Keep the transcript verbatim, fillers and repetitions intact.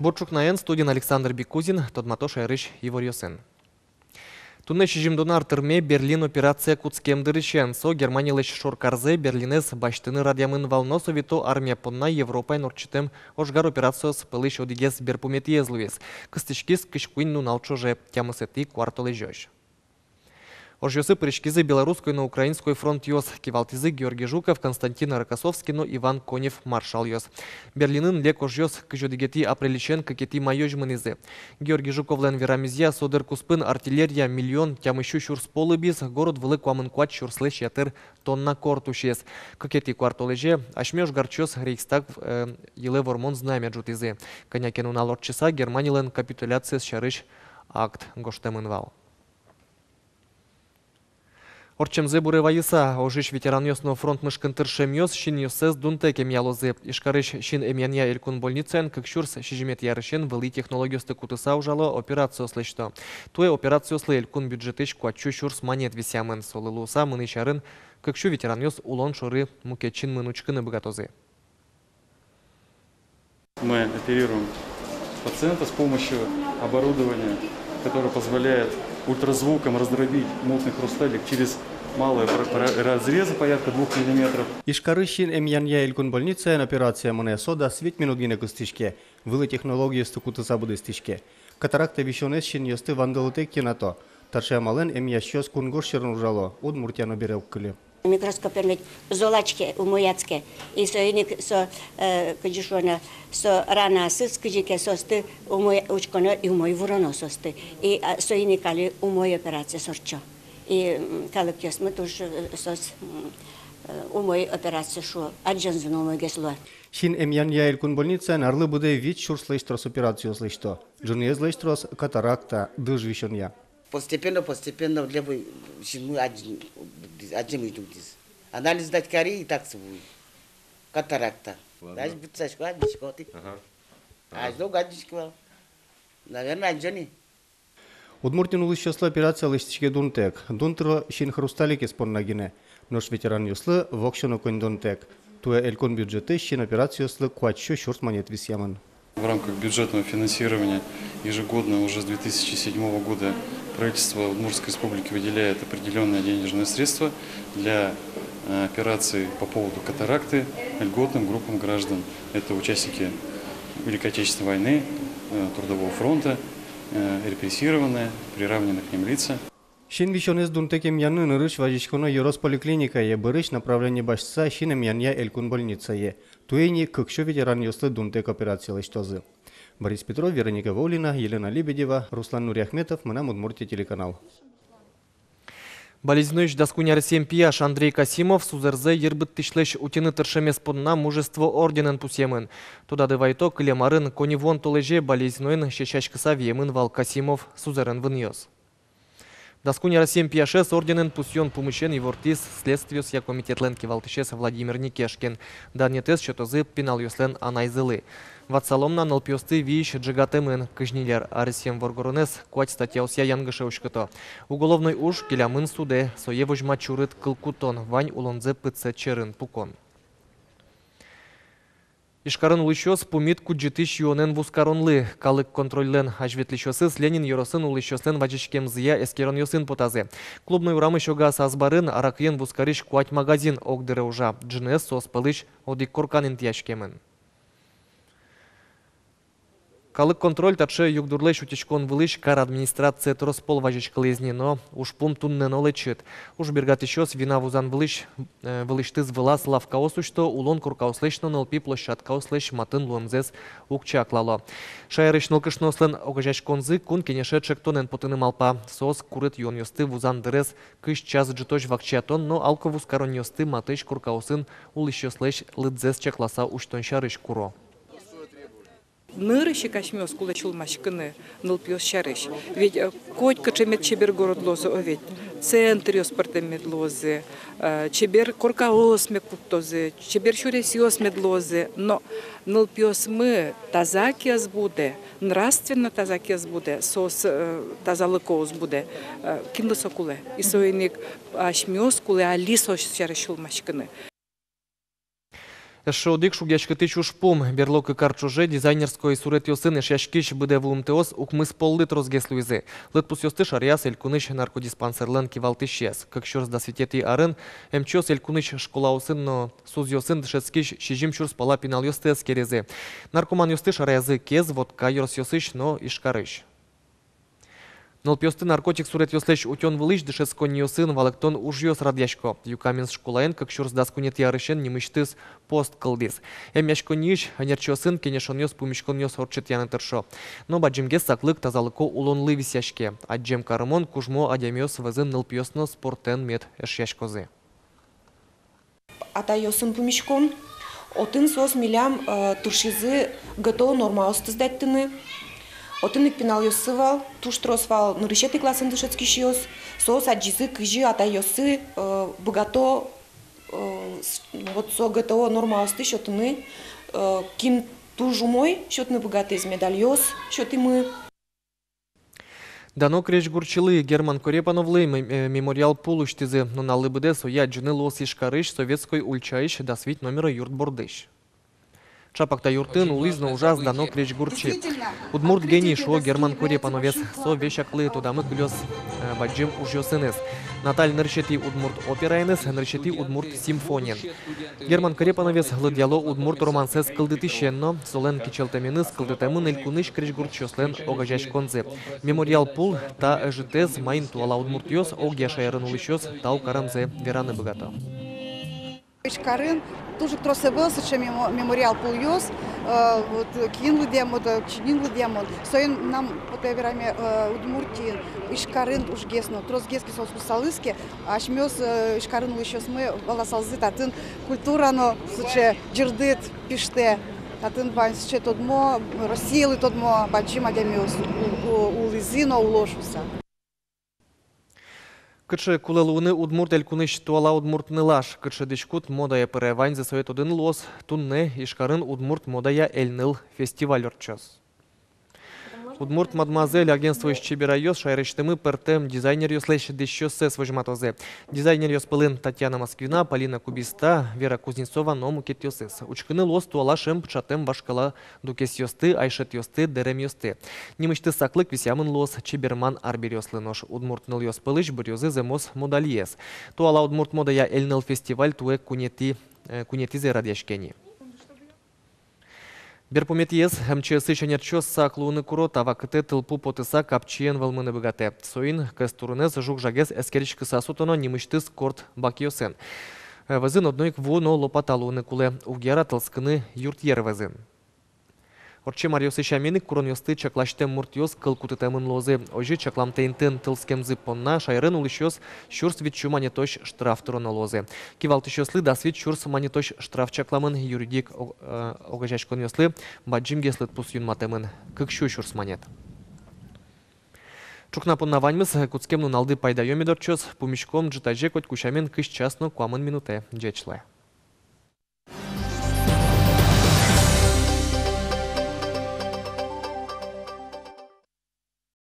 Бур ӵукнаен, студиын Александр Бикузин, тодмато шаерысь иворъёсын. Туннэ сизьымдон ар тырме «Берлин» операция кутскем дырысен. Со Германилэсь шоркарзэ, Берлинэз, басьтыны радъямын вал, но Совето Армия понна Европаын ортчытэм ожгар операциос пӧлысь одӥгез берпуметӥез луиз. Кыстӥськиз кызь куинь нунал ӵоже, тямысэтӥ куартолэзёзь. Ожъёсы пыриськизы Белорусской но Украинской фронтъёс, кивалтӥзы Георгий Жуков, Константин Рокоссовский но Иван Конев маршалъёс. Берлинын лек ожъёс кызь одӥгетӥ апрельысен кыкетӥ майозь мынӥзы. Георгий Жуковлэн верамезъя, со дыр куспын артиллерия миллион тямыс сю сюрс пол ыбиз, город вылы куамын куать сюрслэсь ятыр тонна корт усиз. Кыкетӥ куартолэзе асьме ожгарчиос Рейхстаг, э, йылэ вормон знамя ӝутӥзы. Кӧня ке нунал ортчыса Германилэн капитуляциез сярысь акт гожтэмын вал. Ортчемзэ буре вайыса, ожысь ветеранъёс но фронт мышкын тыршемъёс синъёссэс дунтэк эмъялозы. Ижкарысь син эмъянъя элькун больницаын кык сюрс сизьыметӥ арысен вылӥ технологиосты кутыса ужало, операциос лэсьто. Туэ операциослы элькун бюджетысь куать сю сюрс манет висъямын. Солы луыса, мынӥсь арын кык сю ветеранъёс улон шоры мукет синмын учкыны быгатозы. Мы оперируем пациента с помощью оборудования, которое позволяет ультразвуком раздробить мутный хрусталик через малые про-, про-, разрезы, порядка двух миллиметров. Ижкарысь син эмъянъя элькун больницаын операция мынэ, со дас вить минут гинэ кыстӥське. Вылӥ технологиосты кутыса быдэстӥське. Катаракта висёнэз синъёсты вандылытэк йӧнато. Таӵе амалэн эмъясьёс кунгож сьӧрын ужало, Удмуртия но бере уг кыльы. Микроскопен ведь золачке, умой адске. И соин ик со, э, кызьы шуоно, со ранаосыз кызьы ке соосты умой учконо и умой вуроно соосты. И, а, соин ик али умой операциос ортчо. И, м, калыкъёсмы туж, э, соос, м, э, умой операция шуо, адӟонзы но умойгес луэ. Син эмъянъя элькун больницаын арлы быдэ вить сюрслэсь трос операциос лэсьто. Ӝыныезлэсь трос катаракта, дыж висёнъя. Постепенно, постепенно левый синмы адӟ-, адӟемысь дугдӥз. Анализ сдать кари, и так сыву. Катаракта. Ладно. Дальше быдӟасько, адӟисько, тӥ. Ага. Ага. Азьло уг адӟиськы вал. Наверное, адӟо ни. Удмуртиын улӥсьёслы операция лэсьтӥське дунтэк. Дун тыро син хрусталикез понна гинэ. Нош ветеранъёслы воксё но коньдонтэк. Туэ элькун бюджетысь син операциослы куать сю сюрс манет висъямын. В рамках бюджетного финансирования ежегодно уже с две тысячи седьмого года правительство Удмуртской Республики выделяет определённые денежные средства для, э, операций по поводу катаракты льготным группам граждан. Это участники Великой Отечественной войны, э, Трудового фронта, э, репрессированные, приравненные к ним лица. Син висёнэз дунтэк эмъяны нырысь вазиськоно ёрос поликлиникае, бӧрысь направление басьтыса син эмъянъя элькун больницае. Туэ ини кык сю ветеранъёслы дунтэк операция лэсьтозы. Борис Петров, Вероника Ваулина, Елена Лебедева, Руслан Нуриахметов, «Мынам Удмуртие» телеканал. Балезиноысь дас куинь аресъем пияш Андрей Касимов сузэрзэ йырбыттӥсьлэсь утьыны тыршемез понна Мужество орденэн пусъемын. Тодады вайто, кылем арын коньывуон толэзе Балезиноын сесяськыса виемын вал Касимов сузэрен вынъёс. Дас куинь аресъем пияшез орденэн пусъён пумысен ивортӥз Следствиосъя комитетлэн кивалтӥсез Владимир Никешкин. Данъетэз сётозы пиналъёслэн анайзылы. Ватсалом на, нылпиосты виись ӝегатэмын. Кызь ньыль аресъем воргоронэз куать статьяосъя янгыше уськыто. Уголовной уж келямын судэ, сое возьма чурыт кыл кутон, вань улонзэ пытсэт сьӧрын пукон. Ижкарын улӥсьёс пумит кудӟытӥсь юонэн вузкаронлы. Калык контрольлэн азьветлӥсьёсыз Ленин ёросын улӥсьёслэн вазиськемзыя эскеронъёсын потазы. Клубной урамысь огаз азбарын аракыен вузкарись куать магазин огдыре ужа. Ӝыныез соос пӧлысь одӥг коркан интыяськемын. Калык контроль таӵе югдурлэсь утиськон вылысь кар администрацие трос пол вазиськылӥз ни, но ужпум туннэ но лэчыт. Уж бергатӥсьёс вина вузан вылысь, э, вылысьтыз вылаз лавкаос усьто, улон коркаослэсь но нылпи площадкаослэсь матын луэмзэс уг чаклало. Шаерысь нылкышноослэн огазеяськонзы Кун Кенеше ӵектонэн потыны малпа. Соос курыт юонъёсты вузан дырез кызь час ӝытозь вакчиятон но алко вузкаронъёсты матысь коркаосын улӥсьёслэсь лыдзэс чакласа усьтон сярысь куро. Нырысь ик асьмеос кулэ сюлмаськыны нылпиос сярысь. Ведь, э, котькыӵе мед чебер город луоз, о ведь, центръёс пӧртэм мед луозы, э, чебер коркаос мед пуктозы, чебер сюресъёс мед луозы. Но нылпиосмы таза ке ӧз будэ, нравственно таза ке ӧз будэ, соос, э, тазалыко ӧз будэ, э, кинлы со кулэ? И соин ик асьмеос кулэ али со сярысь сюлмаськыны. Эшшо одӥг шугъяськытӥсь ужпум. Берло кык ар ӵоже дизайнерской суретъёсын эшъяськись быдэ вуымтэос укмыс поллы тросгес луизы. Лыдпусъёсты шараяз элькунысь наркодиспансерлэн кивалтӥсез. Кык сюрс дас витетӥ арын эмчиос элькунысь школаосын но СУЗъёсын дышетскись сизьым сюрс пала пиналъёсты эскеризы. Наркоманъёсты шараязы Кез, Вотка ёросъёсысь но Ижкарысь. Нылпиосты наркотик суретъёслэсь утён вылысь дышетсконниосын валэктон ужъёс радъясько. Юкаменск школаын кык сюрс дас куинетӥ арысен нимысьтыз пост кылдӥз. Эмъяськонниысь ӧнерчиосын кенешонъёс, пумиськонъёс ортчытъяны тыршо. Но бадӟымгес саклык тазалыко улонлы висъяське. Адӟем карымон, кужмо адямиос вӧзын нылпиос но спортэн мед эшъяськозы. Атайёсын пумиськом. Отын соос милям, э, тыршизы ГТО нормаосты сдатьтыны. Отын ик пиналъёссы вал, туж трос вал нырысетӥ классын дышетскисьёс. Соос адӟизы, кызьы атайёссы, э, быгато, э, с-, вот со ГТО нормаосты сётыны, э, кин туж умой сётыны быгатэз, медальёс сётӥмы. Дано крезьгурчилы Герман Корепановлы ме-, э, мемориал пул усьтӥзы. Нуналлы быдэ сое адӟыны луоз Ижкарысь Советской ульчаысь дас вить номеро юрт бордысь. Чапак та юртын улӥз но ужаз дано крезьгурчи. Удмурт гений шуо Герман Корепановез. Со весяклы тодамы кылёз, э, бадӟым ужъёсыныз: Наталь нырысетӥ удмурт операеныз, нырысетӥ удмурт симфониен. Герман Корепановез лыдъяло удмурт романсэз кылдытӥсен но. Солэн кичӧлтэменыз кылдытэмын элькунысь крезьгурчиослэн огазеяськонзы. Мемориал пул — та ӧжытэз, маин туала удмуртъёс огъя шаерын улӥсьёс тау каремзэ вераны быгато. Ижкарын туж ик трос ӧвӧл сыӵе мемо-, мемориал пулъёс, э, вот, э, кин лыдъямод, э, чиньыен лыдъямод. Соин мынам потэ вераме, э, Удмуртиын, Ижкарын ужгес но, тросгес ке соос луысалыз ке, асьмеос, э, Ижкарын улӥсьёсмы валасалзы: татын культура но сыӵе ӟырдыт пиштэ, татын вань сыӵе тодмо, Россиялы тодмо бадӟым адямиос у-, у-, улӥзы но уло шуыса. Кыӵе кулэ луыны Удмурт Элькунысь туала удмурт нылаш, кыӵе дӥськут модае пыре, ваньзэ сое тодыны луоз туннэ. Ижкарын удмурт модая «Эльныл» фестиваль ортчоз. «Удмурт мадмуазель» агентствоысь чеберайёс шаерысьтымы пӧртэм дизайнеръёслэсь дӥсьёссэс возьматозы. Дизайнеръёс пӧлын Татьяна Москвина, Полина Кубиста, Вера Кузнецова но мукетъёсыз. Учкыны луоз туала шӧм пыӵатэм вашкала дукесъёсты, айшетъёсты, дэремъёсты. Нимысьтыз саклык висъямын луоз чеберман арбериослы. Нош удмурт нылъёс пӧлысь быръёзы зэмос модальез. Туала удмурт модая «Эльныл» фестиваль туэ куинетӥ, э, куинетӥзэ радъяське ни. Берпуметӥез. МЧС-ысь ӧнерчиос сак луыны куро. Та вакытэ тылпу потыса капчиен вӧлмыны быгатэ. Соин кӧс турынэз жуг-жагез эскериськыса сутоно, нимысьтыз корт бакъёсын. Э, вӧзын одно ик ву но лопата луыны кулэ. Уг яра тылскыны юртъер вӧзын. Ортчем аръёсы сямен ик куронъёсты чакласьтэм муртъёс кыл кутытэмын луозы. Озьы, чакламтэ интын тылскемзы понна шаерын улӥсьёс сюрс витьсю манетозь штраф тыроно луозы. Кивалтӥсьёслы дас вить сюрс манетозь штраф чакламын, юридик о-, э, огазеяськонъёслы бадӟымгес лыдпус юнматэмын — кыксю сюрс манет. Ӵукна понна ваньмыз. Кутскем нуналды пайдаё мед ортчоз. Пумиськом ӝытазе, котьку сямен, кызь час но куамын минутэ. Ӟеч луэ.